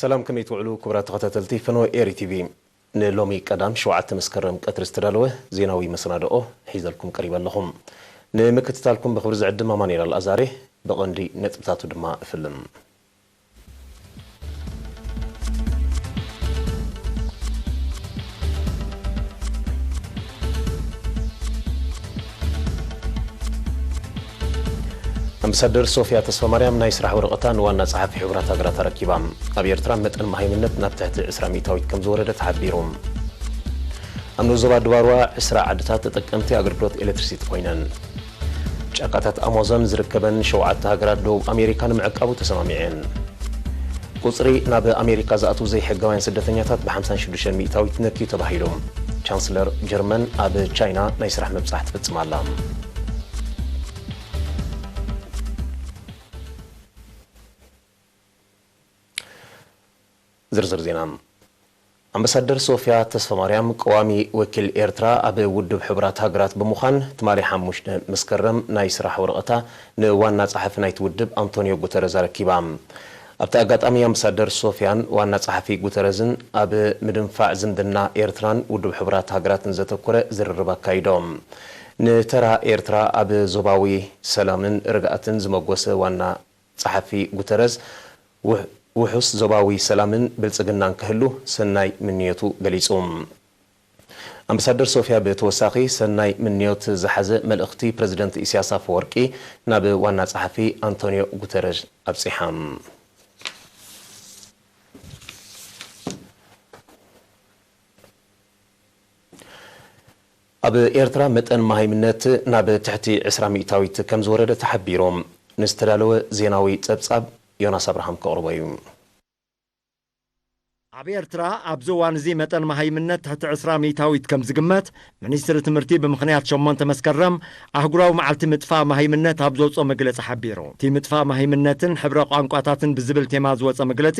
ሰላም፣ ከመይ ትውዕሉ ክቡራት ተኸታተልቲ ፈነወ ኤሪ ቲቪ? ንሎሚ ቀዳም ሸውዓተ መስከረም ቀትሪ ዝተዳለወ ዜናዊ መሰናድኦ ሒዘልኩም ቀሪበ ኣለኹም። ንምክትታልኩም ብኽብሪ ዝዕድም ኣማኑኤል ኣልኣዛሬ፣ ብቐንዲ ነጥብታቱ ድማ እፍልም። ኣምባሳደር ሶፊያ ተስፋማርያም ናይ ስራሕ ወረቐታ ንዋና ጸሓፊ ሕቡራት ሃገራት ኣረኪባ። ኣብ ኤርትራ መጠን መሃይምነት ናብ ትሕቲ ዕስራ ሚእታዊት ከም ዝወረደ ተሓቢሩ። ኣብ ንኡስ ዞባ ድባርዋ ዕስራ ዓድታት ተጠቀምቲ ኣገልግሎት ኤሌክትሪሲቲ ኮይነን። ጫካታት ኣማዞን ዝርከበን ሸውዓተ ሃገራት ደቡብ ኣሜሪካ ንምዕቃቡ ተሰማሚዐን። ቁጽሪ ናብ ኣሜሪካ ዝኣትዉ ዘይሕጋውያን ስደተኛታት ብ ሓምሳን ሽዱሽተን ሚእታዊት ነክዩ ተባሂሉ። ቻንስለር ጀርመን ኣብ ቻይና ናይ ስራሕ ምብጻሕ ትፍጽም ኣላ። ዝርዝር ዜና። ኣምባሳደር ሶፊያ ተስፋማርያም ቀዋሚ ወኪል ኤርትራ ኣብ ውድብ ሕቡራት ሃገራት ብምዃን ትማሊ ሓሙሽተ መስከረም ናይ ስራሕ ወረቐታ ንዋና ጸሓፊ ናይቲ ውድብ ኣንቶኒዮ ጉተረዝ ኣረኪባ። ኣብቲ ኣጋጣሚ ኣምባሳደር ሶፊያን ዋና ጸሓፊ ጉተረዝን ኣብ ምድንፋዕ ዝምድና ኤርትራን ውድብ ሕቡራት ሃገራትን ዘተኮረ ዝርርብ ኣካይዶም። ንተራ ኤርትራ ኣብ ዞባዊ ሰላምን ርግኣትን ዝመጎሰ ዋና ጸሓፊ ጉተረዝ ውሕ-፣ ውሑስ ዞባዊ ሰላምን ብልጽግናን ክህሉ ሰናይ ምንዮቱ ገሊጹ። ኣምባሳደር ሶፊያ ብተወሳኺ ሰናይ ምንዮት ዝሓዘ መልእኽቲ ፕረዚደንት ኢሳያስ ኣፈወርቂ ናብ ዋና ጸሓፊ ኣንቶኒዮ ጉተረዝ ኣብጺሓ። ኣብ ኤርትራ መጠን መሃይምነት ናብ ትሕቲ ዕስራ ሚእታዊት ከም ዝወረደ ተሓቢሩ። ንዝተዳለወ ዜናዊ ጸብጻብ ዮናስ ኣብርሃም ከቕርቦ እዩ። ኣብ ኤርትራ ኣብዚ እዋን እዚ መጠን መሃይምነት ትሕቲ ዕስራ ሚእታዊት ከም ዝግመት፣ ሚኒስትሪ ትምህርቲ ብምኽንያት ሸሞንተ መስከረም ኣህጉራዊ መዓልቲ ምጥፋእ መሃይምነት ኣብ ዘውፅኦ መግለፂ ሓቢሩ። እቲ ምጥፋእ መሃይምነትን ሕብረ ቋንቋታትን ብዝብል ቴማ ዝወፀ መግለፂ፣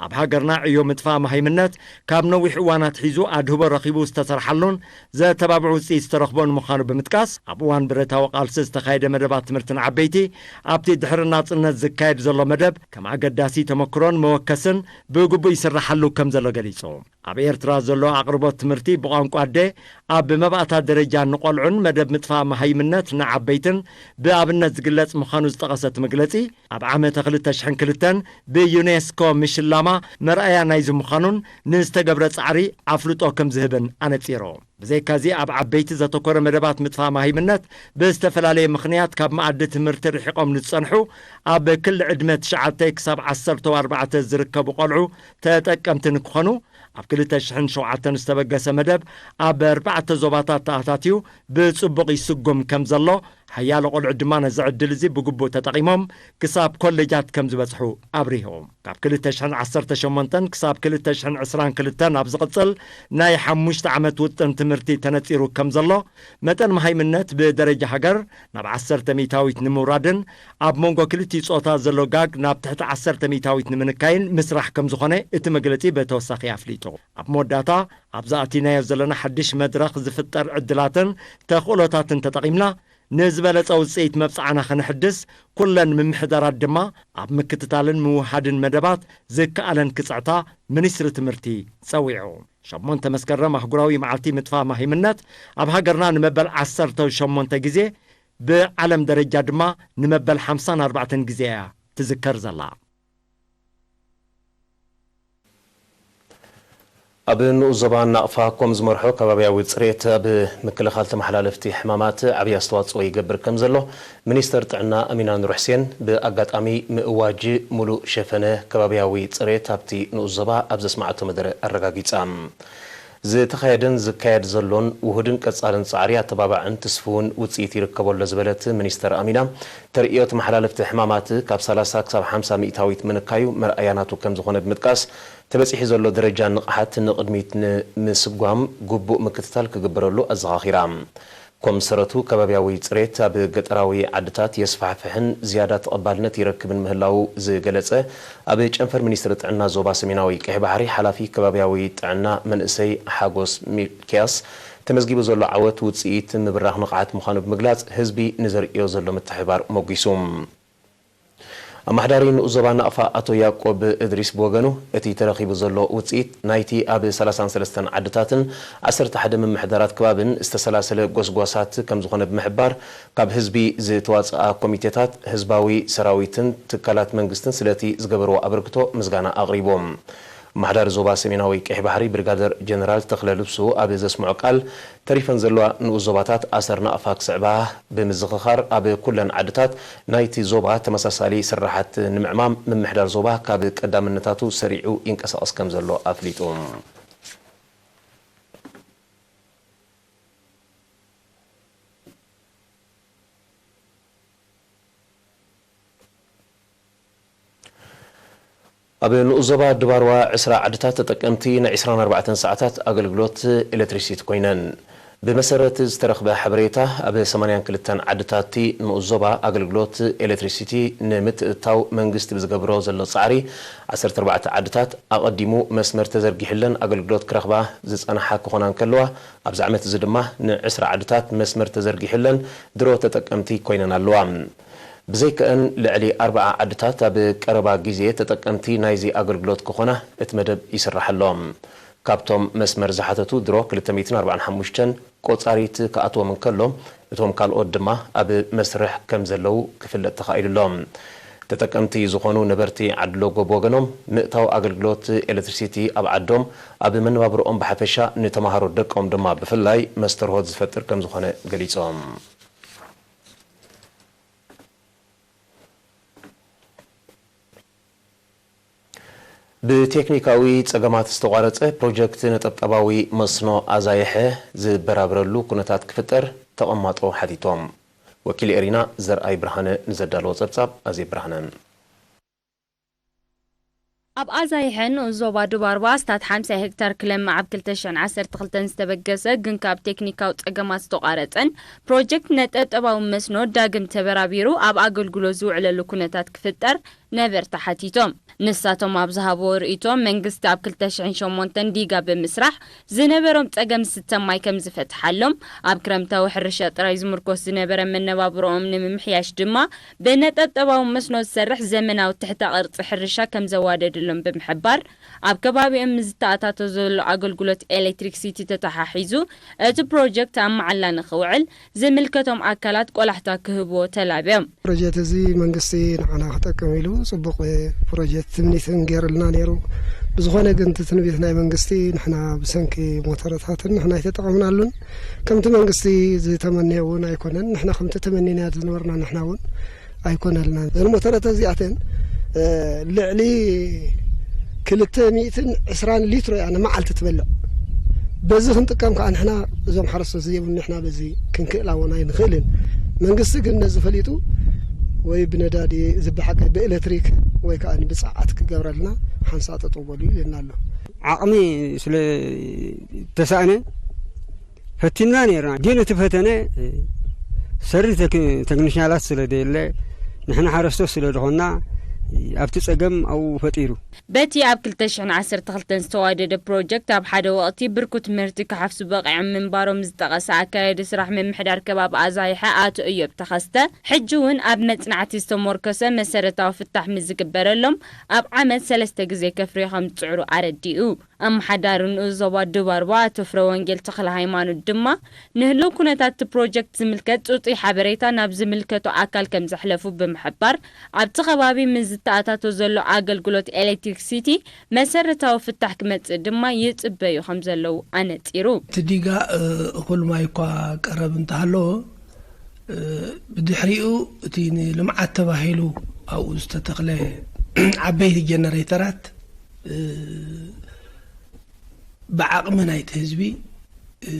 ኣብ ሃገርና ዕዮ ምጥፋእ መሃይምነት ካብ ነዊሕ እዋን ኣትሒዙ ኣድህቦ ረኺቡ ዝተሰርሓሉን ዘተባብዑ ውፅኢት ዝተረኽቦን ምዃኑ ብምጥቃስ፣ ኣብ እዋን ብረታዊ ቃልሲ ዝተኻየደ መደባት ትምህርቲ ንዓበይቲ ኣብቲ ድሕሪ ናጽነት ዝካየድ ዘሎ መደብ ከም ኣገዳሲ ተመክሮን መወከስን ብግቡእ ይስራሓሉ ከም ዘሎ ገሊጹ። ኣብ ኤርትራ ዘሎ ኣቕርቦት ትምህርቲ ብቋንቋ ኣደ ኣብ መባእታ ደረጃ ንቖልዑን መደብ ምጥፋእ መሃይምነት ንዓበይትን ብኣብነት ዝግለጽ ምዃኑ ዝጠቐሰ እቲ መግለጺ፣ ኣብ ዓመተ ክልተ ሽሕን ክልተን ብዩኔስኮ ምሽላማ መርኣያ ናይዚ ምዃኑን ንዝተገብረ ጻዕሪ ኣፍልጦ ከም ዝህብን ኣነጺሩ። ብዘይካዚ ኣብ ዓበይቲ ዘተኮረ መደባት ምጥፋእ መሃይምነት ብዝተፈላለየ ምኽንያት ካብ መኣዲ ትምህርቲ ርሒቖም ንዝጸንሑ ኣብ ክሊ ዕድመ ትሽዓተ ክሳብ ዓሰርተ ኣርባዕተ ዝርከቡ ቆልዑ ተጠቀምቲ ንክኾኑ ኣብ ክልተ ሽሕን ሸውዓተን ዝተበገሰ መደብ ኣብ ኣርባዕተ ዞባታት ተኣታትዩ ብጽቡቕ ይስጉም ከም ዘሎ፣ ሓያሎ ቆልዑ ድማ ነዚ ዕድል እዚ ብግቡእ ተጠቒሞም ክሳብ ኮሌጃት ከም ዝበጽሑ ኣብሪሁ። ካብ ክልተ ሽሕን ዓሰርተ ሸሞንተን ክሳብ ክልተ ሽሕን ዕስራን ክልተን ኣብ ዝቕጽል ናይ ሓሙሽተ ዓመት ውጥን ትምህርቲ ተነጺሩ ከም ዘሎ፣ መጠን መሃይምነት ብደረጃ ሃገር ናብ ዓሰርተ ሚእታዊት ንምውራድን ኣብ መንጎ ክልቲኡ ጾታ ዘሎ ጋግ ናብ ትሕቲ ዓሰርተ ሚእታዊት ንምንካይን ምስራሕ ከም ዝኾነ እቲ መግለጺ ብተወሳኺ ኣፍሊጡ። ኣብ መወዳእታ፣ ኣብዚ ኣቲናዮ ዘለና ሓድሽ መድረኽ ዝፍጠር ዕድላትን ተኽእሎታትን ተጠቒምና፣ ንዝበለጸ ውጽኢት መብጽዓና ከነሕድስ፣ ኩለን ምምሕዳራት ድማ ኣብ ምክትታልን ምውሃድን መደባት ዝከኣለን ክጽዕታ ሚኒስትሪ ትምህርቲ ጸዊዑ። ሸሞንተ መስከረም ኣህጉራዊ መዓልቲ ምጥፋእ ማሂምነት ኣብ ሃገርና ንመበል ዓሰርተ ሸሞንተ ግዜ፣ ብዓለም ደረጃ ድማ ንመበል ሓምሳን ኣርባዕተን ግዜ እያ ትዝከር ዘላ። ኣብ ንኡስ ዞባ ናቕፋ ኮም ዝመርሖ ከባብያዊ ጽሬት ኣብ ምክልኻል ተመሓላለፍቲ ሕማማት ዓብዪ ኣስተዋጽኦ ይገብር ከም ዘሎ ሚኒስተር ጥዕና ኣሚና ኑርሕሴን ብኣጋጣሚ ምእዋጅ ሙሉእ ሸፈነ ከባብያዊ ጽሬት ኣብቲ ንኡስ ዞባ ኣብ ዘስማዓቶ መደረ ኣረጋጊጻ። ዝተኻየደን ዝካየድ ዘሎን ውሁድን ቀጻልን ጻዕሪ ኣተባባዕን ትስፍውን ውጽኢት ይርከቦ ኣሎ ዝበለት ሚኒስተር ኣሚና፣ ተርእዮ ተመሓላለፍቲ ሕማማት ካብ ሰላሳ ክሳብ ሓምሳ ሚእታዊት ምንካዩ መርኣያ ናቱ ከም ዝኾነ ብምጥቃስ፣ ተበጺሑ ዘሎ ደረጃ ንቕሓት ንቕድሚት ንምስጓም ግቡእ ምክትታል ክግበረሉ ኣዘኻኺራ። ኮም ሰረቱ ከባብያዊ ጽሬት ኣብ ገጠራዊ ዓድታት የስፋሕፍሕን ዝያዳ ተቐባልነት ይረክብን ምህላዉ ዝገለጸ ኣብ ጨንፈር ሚኒስትሪ ጥዕና ዞባ ሰሜናዊ ቀይሕ ባሕሪ ሓላፊ ከባብያዊ ጥዕና መንእሰይ ሓጎስ ሚልክያስ፣ ተመዝጊቡ ዘሎ ዓወት ውጽኢት ምብራኽ ንቕሓት ምዃኑ ብምግላጽ፣ ህዝቢ ንዘርእዮ ዘሎ ምትሕብባር ሞጒሱ። ኣመሓዳሪ ንኡስ ዞባ ናቕፋ ኣቶ ያዕቆብ እድሪስ ብወገኑ፣ እቲ ተረኺቡ ዘሎ ውጽኢት ናይቲ ኣብ ሰላሳን ሰለስተን ዓድታትን ዓሰርተ ሓደ ምምሕዳራት ከባብን ዝተሰላሰለ ጎስጓሳት ከም ዝኾነ ብምሕባር፣ ካብ ህዝቢ ዝተዋጽኣ ኮሚቴታት፣ ህዝባዊ ሰራዊትን ትካላት መንግስትን ስለቲ ዝገበርዎ ኣበርክቶ ምስጋና ኣቕሪቦም። ኣመሓዳሪ ዞባ ሰሜናዊ ቀይሕ ባሕሪ ብሪጋደር ጀነራል ተኽለ ልብሱ ኣብ ዘስምዖ ቃል፣ ተሪፈን ዘለዋ ንኡስ ዞባታት ኣሰር ናቕፋ ክስዕባ ብምዝኽኻር፣ ኣብ ኩለን ዓድታት ናይቲ ዞባ ተመሳሳሊ ስራሓት ንምዕማም ምምሕዳር ዞባ ካብ ቀዳምነታቱ ሰሪዑ ይንቀሳቐስ ከም ዘሎ ኣፍሊጡ። ኣብ ንኡስ ዞባ ድባርዋ ዕስራ ዓድታት ተጠቀምቲ ናይ ዕስራን ኣርባዕተን ሰዓታት ኣገልግሎት ኤሌክትሪሲቲ ኮይነን። ብመሰረት ዝተረኽበ ሓበሬታ፣ ኣብ ሰማንያን ክልተን ዓድታት'ቲ ንኡስ ዞባ ኣገልግሎት ኤሌክትሪሲቲ ንምትእትታው መንግስቲ ብዝገብሮ ዘሎ ጻዕሪ፣ ዓሰርተ ኣርባዕተ ዓድታት ኣቐዲሙ መስመር ተዘርጊሑለን ኣገልግሎት ክረኽባ ዝጸንሓ ክኾና እንከለዋ፣ ኣብዚ ዓመት እዚ ድማ ንዕስራ ዓድታት መስመር ተዘርጊሑለን ድሮ ተጠቀምቲ ኮይነን ኣለዋ። ብዘይከኣን ልዕሊ ኣርብዓ ዓድታት ኣብ ቀረባ ግዜ ተጠቀምቲ ናይዚ ኣገልግሎት ክኾና እቲ መደብ ይስራሕ ኣሎ። ካብቶም መስመር ዝሓተቱ ድሮ ክልተ ሚእትን ኣርባዓን ሓሙሽተን ቆጻሪት ክኣትዎም እንከሎ፣ እቶም ካልኦት ድማ ኣብ መስርሕ ከም ዘለዉ ክፍለጥ ተኻኢሉ ኣሎ። ተጠቀምቲ ዝኾኑ ነበርቲ ዓድሎጎ ብወገኖም፣ ምእታው ኣገልግሎት ኤሌክትሪሲቲ ኣብ ዓዶም፣ ኣብ መነባብሮኦም ብሓፈሻ፣ ንተማሃሮ ደቆም ድማ ብፍላይ መስተርሆት ዝፈጥር ከም ዝኾነ ገሊጾም። ብቴክኒካዊ ጸገማት ዝተቋረጸ ፕሮጀክት ነጠብጣባዊ መስኖ ኣዛይሐ ዝበራብረሉ ኩነታት ክፍጠር ተቐማጦ ሓቲቶም። ወኪል ኤሪና ዘርኣይ ብርሃነ ንዘዳለዎ ጸብጻብ ኣዜብ ብርሃነ። ኣብ ኣዛይሐ ንኡስ ዞባ ዱባርባ ኣስታት ሓምሳ ሄክታር ክለምዕ ኣብ ክልተ ሽሕን ዓሰርተ ክልተን ዝተበገሰ ግን ካብ ቴክኒካዊ ጸገማት ዝተቋረጸን ፕሮጀክት ነጠብጠባዊ መስኖ ዳግም ተበራቢሩ ኣብ ኣገልግሎት ዝውዕለሉ ኩነታት ክፍጠር ነበርቲ ሓቲቶም። ንሳቶም ኣብ ዝሃብዎ ርእይቶ፣ መንግስቲ ኣብ ክልተ ሽሕን ሸሞንተን ዲጋ ብምስራሕ ዝነበሮም ጸገም ዝስተ ማይ ከም ዝፈትሓሎም፣ ኣብ ክረምታዊ ሕርሻ ጥራይ ዝምርኮስ ዝነበረ መነባብሮኦም ንምምሕያሽ ድማ ብነጠብጠባዊ መስኖ ዝሰርሕ ዘመናዊ ትሕተ ቅርጺ ሕርሻ ከም ዘዋደድሎም ብምሕባር፣ ኣብ ከባቢኦም ምስ ዝተኣታቶ ዘሎ ኣገልግሎት ኤሌክትሪክሲቲ ተተሓሒዙ እቲ ፕሮጀክት ኣብ መዓላ ንኽውዕል ዝምልከቶም ኣካላት ቆላሕታ ክህብዎ ተላብዮም። ፕሮጀክት እዚ መንግስቲ ንዓና ክጠቅም ኢሉ ጽቡቕ ፕሮጀክት ትምኒትን ገይሩልና ነይሩ። ብዝኾነ ግን እቲ ትንቢት ናይ መንግስቲ ንሕና ብሰንኪ ሞተረታትን ንሕና ኣይተጠቐምናሉን። ከምቲ መንግስቲ ዝተመነየ እውን ኣይኮነን። ንሕና ከምቲ ተመኒና ዝነበርና ንሕና እውን ኣይኮነልናን። እዘን ሞተረት እዚኣተን፣ እ፣ ልዕሊ ክልተ ሚእትን ዕስራን ሊትሮ እያ ንመዓልቲ ትበልዕ። በዚ ክንጥቀም ከዓ ንሕና እዞም ሓረስቶት ዘይብሉ ንሕና በዚ ክንክእላ እውን ኣይንኽእልን። መንግስቲ ግን ነዚ ፈሊጡ ወይ ብነዳዲ ዝበሓቂ ብኤሌክትሪክ ወይ ከዓ ብጸዓት ክገብረልና ሓንሳእ ጠጠው በሉ ኢልና ኣሎ። ዓቕሚ ስለ ተሳእነ ፈቲንና ነይርና። ግን እቲ ፈተነ ሰሪ ተክ-፣ ተክኒሻላት ስለ ደየለ፣ ንሕና ሓረስቶት ስለ ዝኾንና፣ ኣብቲ ጸገም ኣብኡ ፈጢሩ። በቲ ኣብ ክልተ ሽሕን ዓሰርተ ክልተን ዝተዋደደ ፕሮጀክት፣ ኣብ ሓደ ወቕቲ ብርኩት ምህርቲ ክሓፍሱ በቒዖም ምንባሮም ዝጠቐሰ ኣካያዲ ስራሕ ምምሕዳር ከባቢ ኣዛይሐ ኣቶ እዮብ ተኸስተ፣ ሕጂ እውን ኣብ መጽናዕቲ ዝተሞርከሰ መሰረታዊ ፍታሕ ምስ ዝግበረሎም፣ ኣብ ዓመት ሰለስተ ግዜ ከፍርዩ ከም ዝጽዕሩ ኣረዲኡ። ኣመሓዳሪ ንኡስ ዞባ ዱባርባ ኣቶ ፍረወንጌል ተኽለሃይማኖት ድማ፣ ንህሉው ኩነታት እቲ ፕሮጀክት ዝምልከት ጽጹይ ሓበሬታ ናብ ዝምልከቶ ኣካል ከም ዘሕለፉ ብምሕባር፣ ኣብቲ ከባቢ ምስ ዝተኣታቶ ዘሎ ኣገልግሎት ኤሌክትሪክሲቲ መሰረታዊ ፍታሕ ክመጽእ ድማ ይጽበዩ ከም ዘለዉ ኣነጺሩ። እቲ ዲጋ፣ እ፣ እኹል ማይ እኳ ቀረብ እንተሃለዎ፣ እ፣ ብድሕሪኡ እቲ ንልምዓት ተባሂሉ ኣብኡ ዝተተኽለ ዓበይቲ ጀነሬተራት፣ እ፣ ብዓቕሚ ናይቲ ህዝቢ፣ እ፣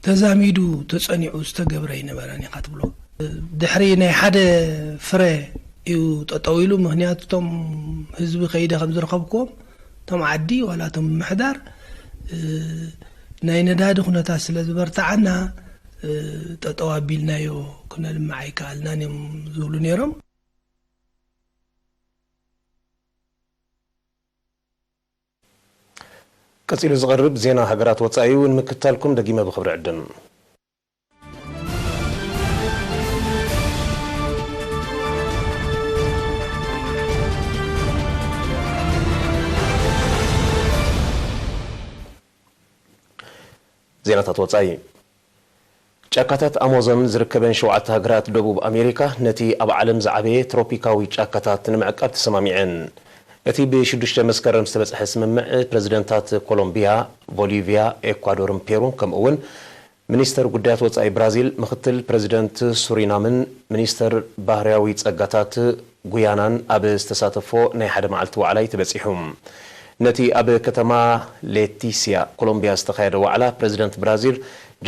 ተዛሚዱ ተጸኒዑ ዝተገብረ ኣይነበረን ኢኻ ትብሎ። ድሕሪ ናይ ሓደ ፍረ እዩ ጠጠው ኢሉ። ምኽንያቱ እቶም ህዝቢ ከይደ ከም ዝረኸብክዎም፣ እቶም ዓዲ ዋላ እቶም ምምሕዳር፣ እ፣ ናይ ነዳዲ ኩነታት ስለ ዝበርትዓና፣ እ፣ ጠጠው ኣቢልናዮ፣ ክነልምዕ ኣይከኣልናን እዮም ዝብሉ ነይሮም። ቀጺሉ ዝቐርብ ዜና ሃገራት ወጻኢ እዩ። ንምክትታልኩም ደጊመ ብኽብሪ ዕድም። ዜናታት ወጻኢ። ጫካታት ኣማዞን ዝርከበን ሸውዓተ ሃገራት ደቡብ ኣሜሪካ ነቲ ኣብ ዓለም ዝዓበየ ትሮፒካዊ ጫካታት ንምዕቃብ ተሰማሚዐን። እቲ ብሽዱሽተ መስከረም ዝተበጽሐ ስምምዕ ፕረዚደንታት ኮሎምቢያ፣ ቦሊቪያ፣ ኤኳዶርን ፔሩን ከምኡ እውን ሚኒስተር ጉዳያት ወጻኢ ብራዚል፣ ምኽትል ፕረዚደንት ሱሪናምን ሚኒስተር ባህርያዊ ጸጋታት ጉያናን ኣብ ዝተሳተፎ ናይ ሓደ መዓልቲ ዋዕላ እዩ ተበጺሑ። ነቲ ኣብ ከተማ ሌቲስያ ኮሎምቢያ ዝተኻየደ ዋዕላ ፕረዚደንት ብራዚል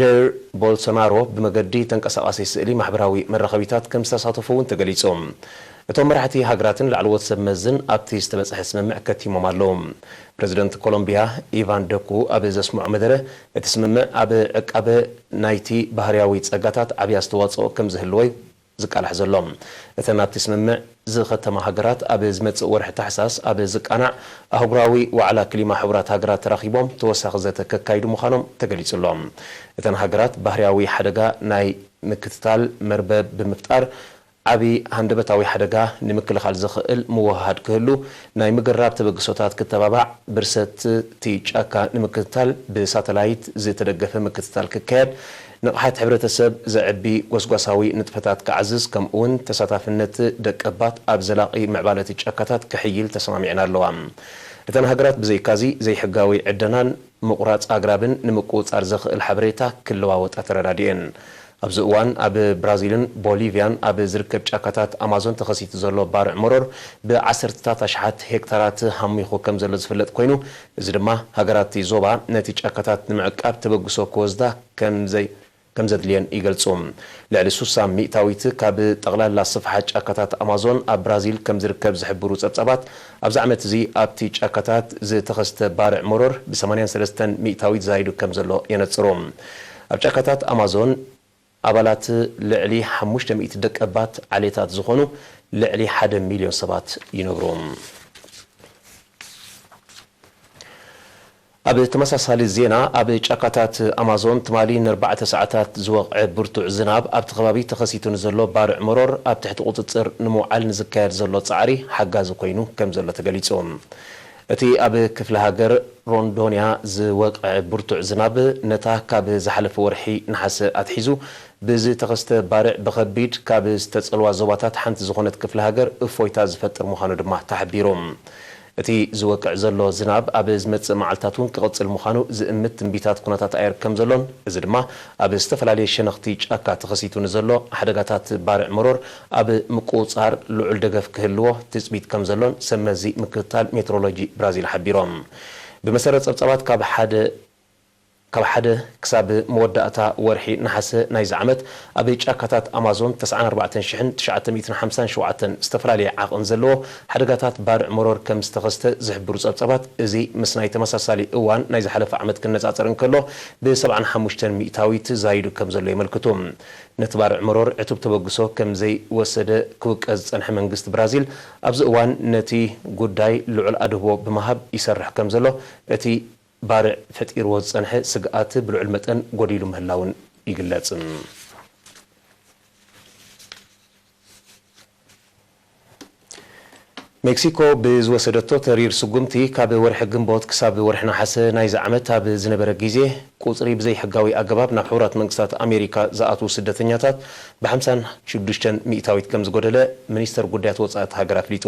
ጀይር ቦልሶናሮ ብመገዲ ተንቀሳቓሲ ስእሊ ማሕበራዊ መራኸቢታት ከም ዝተሳተፉ እውን ተገሊጹ። እቶም መራሕቲ ሃገራትን ላዕለዎት ሰብ መዝን ኣብቲ ዝተበጽሐ ስምምዕ ከቲሞም ኣለዉ። ፕረዚደንት ኮሎምቢያ ኢቫን ደኩ ኣብ ዘስምዖ መደረ፣ እቲ ስምምዕ ኣብ ዕቃበ ናይቲ ባህርያዊ ጸጋታት ዓብዪ ኣስተዋጽኦ ከም ዝህልዎ እዩ ዝቃላሕ ዘሎ። እተን ኣብቲ ስምምዕ ዝኸተማ ሃገራት ኣብ ዝመጽእ ወርሒ ታሕሳስ ኣብ ዝቃናዕ ኣህጉራዊ ዋዕላ ክሊማ ሕቡራት ሃገራት ተራኺቦም ተወሳኺ ዘተ ከካይዱ ምዃኖም ተገሊጹ ኣሎ። እተን ሃገራት ባህርያዊ ሓደጋ ናይ ምክትታል መርበብ ብምፍጣር ዓቢ ሃንደበታዊ ሓደጋ ንምክልኻል ዘኽእል ምውህሃድ ክህሉ ናይ ምግራብ ተበግሶታት ክተባባዕ፣ ብርሰት እቲ ጫካ ንምክትታል ብሳተላይት ዝተደገፈ ምክትታል ክካየድ፣ ንቕሓት ሕብረተሰብ ዘዕቢ ጎስጓሳዊ ንጥፈታት ክዓዝዝ፣ ከምኡውን ተሳታፍነት ደቀባት ኣብ ዘላቒ ምዕባለ እቲ ጫካታት ክሕይል ተሰማሚዐን ኣለዋ። እተን ሃገራት ብዘይካዚ ዘይሕጋዊ ዕደናን ምቑራጽ ኣግራብን ንምቁጽጻር ዘኽእል ሓበሬታ ክለዋወጣ ተረዳዲኤን። ኣብዚ እዋን ኣብ ብራዚልን ቦሊቪያን ኣብ ዝርከብ ጫካታት ኣማዞን ተኸሲቱ ዘሎ ባርዕ መሮር ብዓሰርተታት ኣሽሓት ሄክታራት ሃሚኹ ከም ዘሎ ዝፍለጥ ኮይኑ፣ እዚ ድማ ሃገራት እቲ ዞባ ነቲ ጫካታት ንምዕቃብ ተበግሶ ክወስዳ ከም ዘይ-፣ ከም ዘድልየን ይገልጹ። ልዕሊ ሱሳ ሚእታዊት ካብ ጠቕላላ ስፍሓት ጫካታት ኣማዞን ኣብ ብራዚል ከም ዝርከብ ዝሕብሩ ጸብጻባት፣ ኣብዚ ዓመት እዚ ኣብቲ ጫካታት ዝተኸስተ ባርዕ መሮር ብ ሰማንያን ሰለስተን ሚእታዊት ዛይዱ ከም ዘሎ የነጽሩ። ኣብ ጫካታት ኣማዞን ኣባላት ልዕሊ ሓሙሽተ ሚእቲ ደቀባት ዓሌታት ዝኾኑ ልዕሊ ሓደ ሚልዮን ሰባት ይነብሩ። ኣብ ተመሳሳሊ ዜና፣ ኣብ ጫካታት ኣማዞን ትማሊ ንኣርባዕተ ሰዓታት ዝወቕዐ ብርቱዕ ዝናብ ኣብቲ ከባቢ ተኸሲቱ ንዘሎ ባርዕ መሮር ኣብ ትሕቲ ቁጽጽር ንምውዓል ንዝካየድ ዘሎ ጻዕሪ ሓጋዚ ኮይኑ ከም ዘሎ ተገሊጹ። እቲ ኣብ ክፍለ ሃገር ሮንዶንያ ዝወቕዐ ብርቱዕ ዝናብ ነታ ካብ ዝሓለፈ ወርሒ ነሓሰ ኣትሒዙ ብዝተኸስተ ባርዕ ብኸቢድ ካብ ዝተጸልዋ ዞባታት ሓንቲ ዝኾነት ክፍለ ሃገር እፎይታ ዝፈጥር ምዃኑ ድማ ተሓቢሩ። እቲ ዝወቅዕ ዘሎ ዝናብ ኣብ ዝመጽእ መዓልታት እውን ክቕጽል ምዃኑ ዝእምት ትንቢታት ኩነታት ኣየር ከም ዘሎን፣ እዚ ድማ ኣብ ዝተፈላለየ ሸነኽቲ ጫካ ተኸሲቱ ንዘሎ ሓደጋታት ባርዕ መሮር ኣብ ምቁጽጻር ልዑል ደገፍ ክህልዎ ትጽቢት ከም ዘሎን ሰብ መዚ ምክትታል ሜትሮሎጂ ብራዚል ሓቢሮም። ብመሰረት ጸብጻባት ካብ ሓደ ካብ ሓደ ክሳብ መወዳእታ ወርሒ ነሓሰ ናይዚ ዓመት፣ ኣብ ጫካታት ኣማዞን ተስዓን ኣርባዕተን ሽሕን ትሽዓተ ሚእትን ሓምሳን ሸውዓተን ዝተፈላለየ ዓቐን ዘለዎ ሓደጋታት ባርዕ መሮር ከም ዝተኸስተ ዝሕብሩ ጸብጻባት፣ እዚ ምስ ናይ ተመሳሳሊ እዋን ናይ ዝሓለፈ ዓመት ክነጻጸር እንከሎ፣ ብ ሰብዓን ሓሙሽተን ሚእታዊት ዛይዱ ከም ዘሎ የመልክቱ። ነቲ ባርዕ መሮር ዕቱብ ተበግሶ ከም ዘይወሰደ ክውቀስ ዝጸንሐ መንግስቲ ብራዚል፣ ኣብዚ እዋን ነቲ ጉዳይ ልዑል ኣድህቦ ብምሃብ ይሰርሕ ከም ዘሎ፣ እቲ ባርዕ ፈጢርዎ ዝጸንሐ ስግኣት ብልዑል መጠን ጎዲሉ ምህላውን ይግለጽ። ሜክሲኮ ብዝወሰደቶ ተሪር ስጉምቲ፣ ካብ ወርሒ ግንቦት ክሳብ ወርሒ ነሓሰ ናይዚ ዓመት ኣብ ዝነበረ ግዜ፣ ቁጽሪ ብዘይሕጋዊ ኣገባብ ናብ ሕቡራት መንግስታት ኣሜሪካ ዝኣትዉ ስደተኛታት ብሓምሳን ሽዱሽተን ሚእታዊት ከም ዝጎደለ ሚኒስተር ጉዳያት ወጻኢ እታ ሃገር ኣፍሊጡ።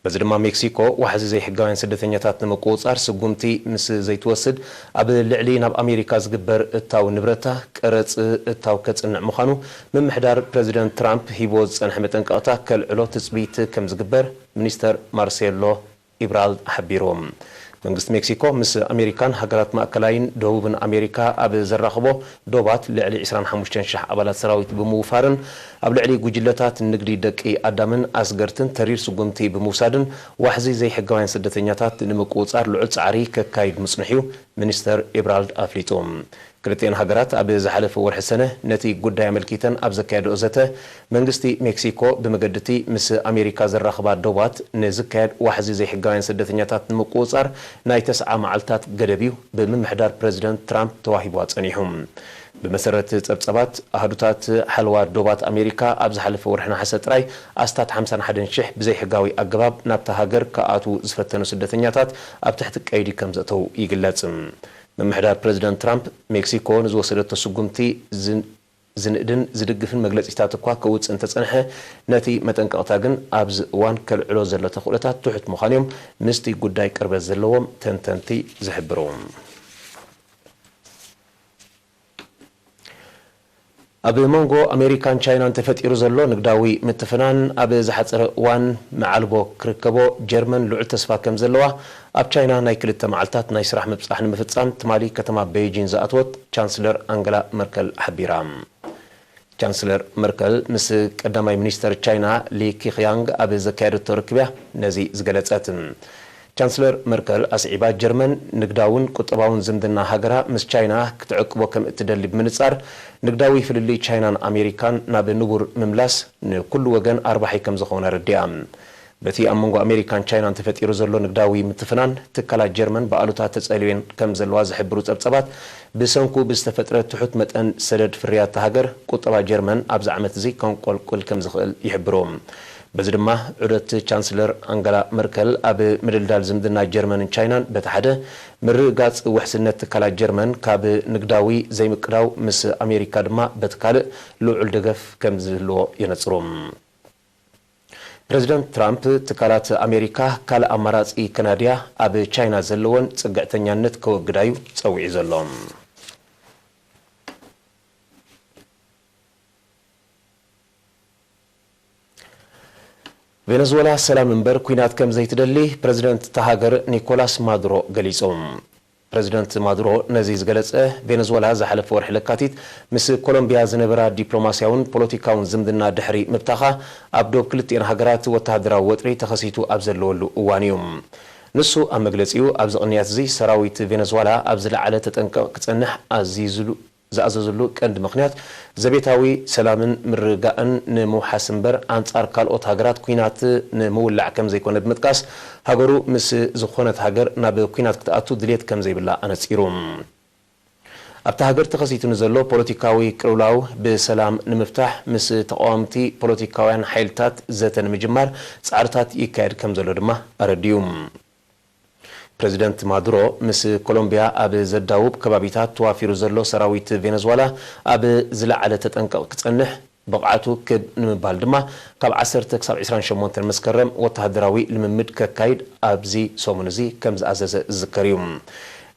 በዚ ድማ ሜክሲኮ ዋሕዚ ዘይሕጋውያን ስደተኛታት ንምቁጽጻር ስጉምቲ ምስ ዘይትወስድ፣ ኣብ ልዕሊ ናብ ኣሜሪካ ዝግበር እታው ንብረታ ቀረጽ እታው ከጽንዕ ምዃኑ ምምሕዳር ፕረዚደንት ትራምፕ ሂብዎ ዝጸንሐ መጠንቀቕታ ከልዕሎ ትጽቢት ከም ዝግበር ሚኒስተር ማርሴሎ ኢብራልድ ሓቢሩ። መንግስቲ ሜክሲኮ ምስ ኣሜሪካን ሃገራት ማእከላይን ደቡብን ኣሜሪካ ኣብ ዘራኽቦ ዶባት ልዕሊ ዕስራን ሓሙሽተን ሽሕ ኣባላት ሰራዊት ብምውፋርን ኣብ ልዕሊ ጉጅለታት ንግዲ ደቂ ኣዳምን ኣስገርትን ተሪር ስጉምቲ ብምውሳድን ዋሕዚ ዘይሕጋውያን ስደተኛታት ንምቁጽጻር ልዑል ጻዕሪ ከካይድ ምጽንሑ እዩ ሚኒስተር ኢብራልድ ኣፍሊጡ። ክልቲኤን ሃገራት ኣብ ዝሓለፈ ወርሒ ሰነ ነቲ ጉዳይ ኣመልኪተን ኣብ ዘካየደኦ ዘተ፣ መንግስቲ ሜክሲኮ ብመገዲ እቲ ምስ ኣሜሪካ ዘራኽባ ዶባት ንዝካየድ ዋሕዚ ዘይሕጋውያን ስደተኛታት ንምቁጽጻር ናይ ተስዓ መዓልታት ገደብ እዩ ብምምሕዳር ፕረዚደንት ትራምፕ ተዋሂብዋ ጸኒሑ። ብመሰረት ጸብጻባት፣ ኣሃዱታት ሓለዋ ዶባት ኣሜሪካ ኣብ ዝሓለፈ ወርሒ ነሓሰ ጥራይ ኣስታት ሓምሳን ሓደን ሽሕ ብዘይሕጋዊ ኣገባብ ናብታ ሃገር ክኣትዉ ዝፈተኑ ስደተኛታት ኣብ ትሕቲ ቀይዲ ከም ዘእተዉ ይግለጽ። ምምሕዳር ፕረዚደንት ትራምፕ፣ ሜክሲኮ ንዝወሰደቶ ስጉምቲ ዝን-፣ ዝንእድን ዝድግፍን መግለጺታት እኳ ከውጽእ እንተጸንሐ፣ ነቲ መጠንቀቕታ ግን ኣብዚ እዋን ከልዕሎ ዘሎ ተኽእሎታት ትሑት ምዃኑ'ዮም ምስቲ ጉዳይ ቅርበት ዘለዎም ተንተንቲ ዝሕብሩ። ኣብ መንጎ ኣሜሪካን ቻይናን ተፈጢሩ ዘሎ ንግዳዊ ምትፍናን ኣብ ዝሓጸረ እዋን መዓልቦ ክርከቦ ጀርመን ልዑል ተስፋ ከም ዘለዋ፣ ኣብ ቻይና ናይ ክልተ መዓልታት ናይ ስራሕ ምብጻሕ ንምፍጻም ትማሊ ከተማ ቤይጂን ዝኣተወት ቻንስለር ኣንገላ መርከል ሓቢራ። ቻንስለር መርከል ምስ ቀዳማይ ሚኒስተር ቻይና ሊ ኪኽያንግ ኣብ ዘካየደቶ ርክብያ ነዚ ዝገለጸት። ቻንስለር መርከል ኣስዒባ፣ ጀርመን ንግዳውን ቁጠባውን ዝምድና ሃገራ ምስ ቻይና ክትዕቅቦ ከም እትደሊ ብምንጻር፣ ንግዳዊ ፍልልይ ቻይናን ኣሜሪካን ናብ ንቡር ምምላስ ንኩሉ ወገን ኣርባሒ ከም ዝኾነ ኣረዲኣ። በቲ ኣብ መንጎ ኣሜሪካን ቻይናን ተፈጢሩ ዘሎ ንግዳዊ ምትፍናን፣ ትካላት ጀርመን ብኣሉታ ተጸልየን ከም ዘለዋ ዝሕብሩ ጸብጸባት፣ ብሰንኩ ብዝተፈጥረ ትሑት መጠን ሰደድ ፍርያት እታ ሃገር፣ ቁጠባ ጀርመን ኣብዚ ዓመት እዚ ከንቆልቁል ከም ዝኽእል ይሕብሩ። በዚ ድማ፣ ዑደት ቻንስለር ኣንገላ መርከል ኣብ ምድልዳል ዝምድና ጀርመንን ቻይናን በቲ ሓደ፣ ምርግጋጽ ውሕስነት ትካላት ጀርመን ካብ ንግዳዊ ዘይምቅዳው ምስ ኣሜሪካ ድማ በቲ ካልእ ልዑል ደገፍ ከም ዝህልዎ የነጽሩ። ፕረዚደንት ትራምፕ፣ ትካላት ኣሜሪካ ካልእ ኣማራጺ ከናድያ ኣብ ቻይና ዘለወን ጽግዕተኛነት ከወግዳ እዩ ጸዊዑ ዘሎ። ቬነዝወላ ሰላም እምበር ኲናት ከም ዘይትደሊ ፕረዚደንት እታ ሃገር ኒኮላስ ማዱሮ ገሊጹ። ፕረዚደንት ማዱሮ ነዚ ዝገለጸ፣ ቬነዝወላ ዝሓለፈ ወርሒ ለካቲት ምስ ኮሎምቢያ ዝነበራ ዲፕሎማስያውን ፖለቲካውን ዝምድና ድሕሪ ምብታኻ፣ ኣብ ዶብ ክልቲኤን ሃገራት ወተሃደራዊ ወጥሪ ተኸሲቱ ኣብ ዘለወሉ እዋን እዩ። ንሱ ኣብ መግለጺኡ፣ ኣብዚ ቅንያት እዚ ሰራዊት ቬነዝወላ ኣብ ዝለዓለ ተጠንቀቕ ክጸንሕ ኣዚዙሉ ዝኣዘዘሉ ቀንዲ ምኽንያት፣ ዘቤታዊ ሰላምን ምርግጋእን ንምውሓስ እምበር፣ ኣንጻር ካልኦት ሃገራት ኲናት ንምውላዕ ከም ዘይኮነ ብምጥቃስ፣ ሃገሩ ምስ ዝኾነት ሃገር ናብ ኲናት ክትኣቱ ድልየት ከም ዘይብላ ኣነጺሩ። ኣብታ ሃገር ተኸሲቱ ንዘሎ ፖለቲካዊ ቅልውላው ብሰላም ንምፍታሕ፣ ምስ ተቓወምቲ ፖለቲካውያን ሓይልታት ዘተ ንምጅማር ጻዕርታት ይካየድ ከም ዘሎ ድማ ኣረዲኡ። ፕረዚደንት ማዱሮ፣ ምስ ኮሎምቢያ ኣብ ዘዳውብ ከባቢታት ተዋፊሩ ዘሎ ሰራዊት ቬነዝዋላ፣ ኣብ ዝለዓለ ተጠንቀቕ ክጸንሕ፣ ብቕዓቱ ክብ ንምባል ድማ፣ ካብ ዓሰርተ ክሳብ ዕስራን ሸሞንተን መስከረም ወተሃደራዊ ልምምድ ከካይድ ኣብዚ ሰሙን እዚ ከም ዝኣዘዘ ዝዝከር እዩ።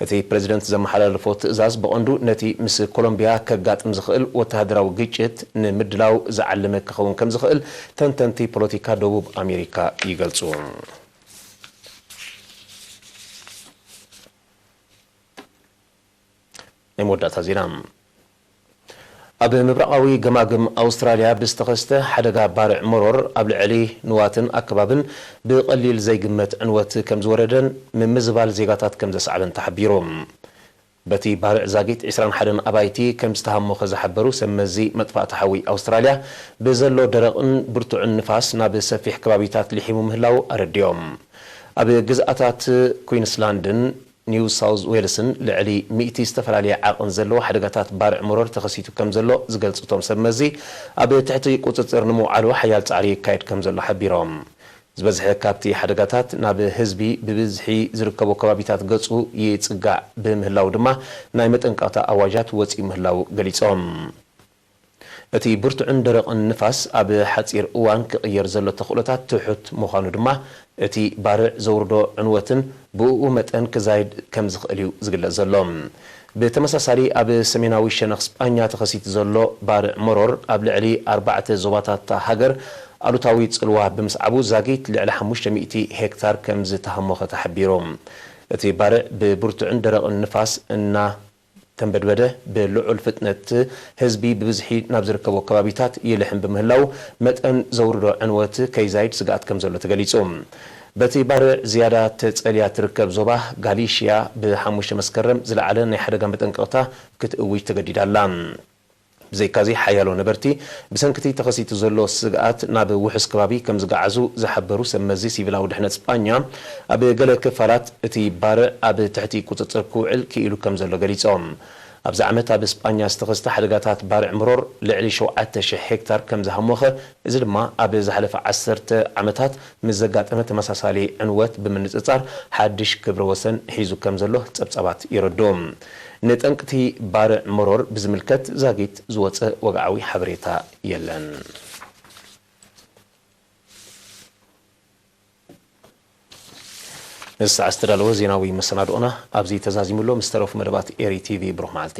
እቲ ፕረዚደንት ዘመሓላለፎ ትእዛዝ፣ ብቐንዱ ነቲ ምስ ኮሎምቢያ ከጋጥም ዝኽእል ወተሃደራዊ ግጭት ንምድላው ዝዓለመ ክኸውን ከም ዝኽእል፣ ተንተንቲ ፖለቲካ ደቡብ ኣሜሪካ ይገልጹ። ናይ መወዳእታ ዜና። ኣብ ምብራቓዊ ገማግም ኣውስትራልያ ብዝተኸስተ ሓደጋ ባርዕ መሮር፣ ኣብ ልዕሊ ንዋትን ኣከባብን ብቐሊል ዘይግመት ዕንወት ከም ዝወረደን ምምዝባል ዜጋታት ከም ዘስዓበን ተሓቢሩ። በቲ ባርዕ ዛጊት ዕስራን ሓደን ኣባይቲ ከም ዝተሃሞኸ ዝሓበሩ ሰብ መዚ መጥፋእቲ ሓዊ ኣውስትራልያ፣ ብዘሎ ደረቕን ብርቱዕን ንፋስ ናብ ሰፊሕ ከባቢታት ልሒሙ ምህላው ኣረዲኦም። ኣብ ግዝኣታት ኩዊንስላንድን ኒው ሳውዝ ዌልስን ልዕሊ ሚእቲ ዝተፈላለየ ዓቐን ዘለዎ ሓደጋታት ባርዕ መሮር ተኸሲቱ ከም ዘሎ ዝገልጹ እቶም ሰብ መዚ፣ ኣብ ትሕቲ ቁጽጽር ንምውዓሉ ሓያል ጻዕሪ ይካየድ ከም ዘሎ ሓቢሮም። ዝበዝሐ ካብቲ ሓደጋታት ናብ ህዝቢ ብብዝሒ ዝርከቦ ከባቢታት ገጹ ይጽጋዕ ብምህላው ድማ፣ ናይ መጠንቀቕታ ኣዋጃት ወጺኡ ምህላው ገሊጾም። እቲ ብርቱዕን ደረቕን ንፋስ ኣብ ሓጺር እዋን ክቕየር ዘሎ ተኽእሎታት ትሑት ምዃኑ ድማ፣ እቲ ባርዕ ዘውርዶ ዕንወትን ብእኡ መጠን ክዛይድ ከም ዝኽእል እዩ ዝግለጽ ዘሎ። ብተመሳሳሊ፣ ኣብ ሰሜናዊ ሸነኽ ስጳኛ ተኸሲቱ ዘሎ ባርዕ መሮር፣ ኣብ ልዕሊ ኣርባዕተ ዞባታት እታ ሃገር ኣሉታዊ ጽልዋ ብምስዓቡ፣ ዛጊት ልዕሊ ሓሙሽተ ሚእቲ ሄክታር ከም ዝተሃሞኸ ተሓቢሩ። እቲ ባርዕ ብብርቱዕን ደረቕን ንፋስ እና ተንበድበደ፣ ብልዑል ፍጥነት ህዝቢ ብብዝሒ ናብ ዝርከቦ ከባቢታት ይልሕም ብምህላው፣ መጠን ዘውርዶ ዕንወት ከይዛይድ ስግኣት ከም ዘሎ ተገሊጹ። በቲ ባርዕ ዝያዳ ተጸልያ ትርከብ ዞባ ጋሊሽያ፣ ብሓሙሽተ መስከረም ዝለዓለ ናይ ሓደጋ መጠንቀቕታ ክትእውጅ ተገዲዳ ኣላ። ብዘይካዚ፣ ሓያሎ ነበርቲ ብሰንኪ እቲ ተኸሲቱ ዘሎ ስግኣት ናብ ውሑስ ከባቢ ከም ዝገዓዙ ዝሓበሩ ሰብ መዚ ሲቪላዊ ድሕነት ስጳኛ፣ ኣብ ገለ ክፋላት እቲ ባርዕ ኣብ ትሕቲ ቁጽጽር ክውዕል ክኢሉ ከም ዘሎ ገሊጾም። ኣብዚ ዓመት ኣብ እስጳኛ ዝተኸስተ ሓደጋታት ባርዕ መሮር ልዕሊ ሸውዓተ ሽሕ ሄክታር ከም ዝሃሞኸ፣ እዚ ድማ ኣብ ዝሓለፈ ዓሰርተ ዓመታት ምስ ዘጋጠመ ተመሳሳሊ ዕንወት ብምንጽጻር ሓድሽ ክብረ ወሰን ሒዙ ከም ዘሎ ጸብጻባት የረድኡ። ንጠንቅቲ ባርዕ መሮር ብዝምልከት ዛጊት ዝወጸ ወግዓዊ ሓበሬታ የለን። ንሰዓት ዝተዳለወ ዜናዊ መሰናድኦና ኣብዚ ተዛዚሙ ኣሎ። ምስ ተረፉ መደባት ኤሪ ቲቪ ብሩኽ መዓልቲ።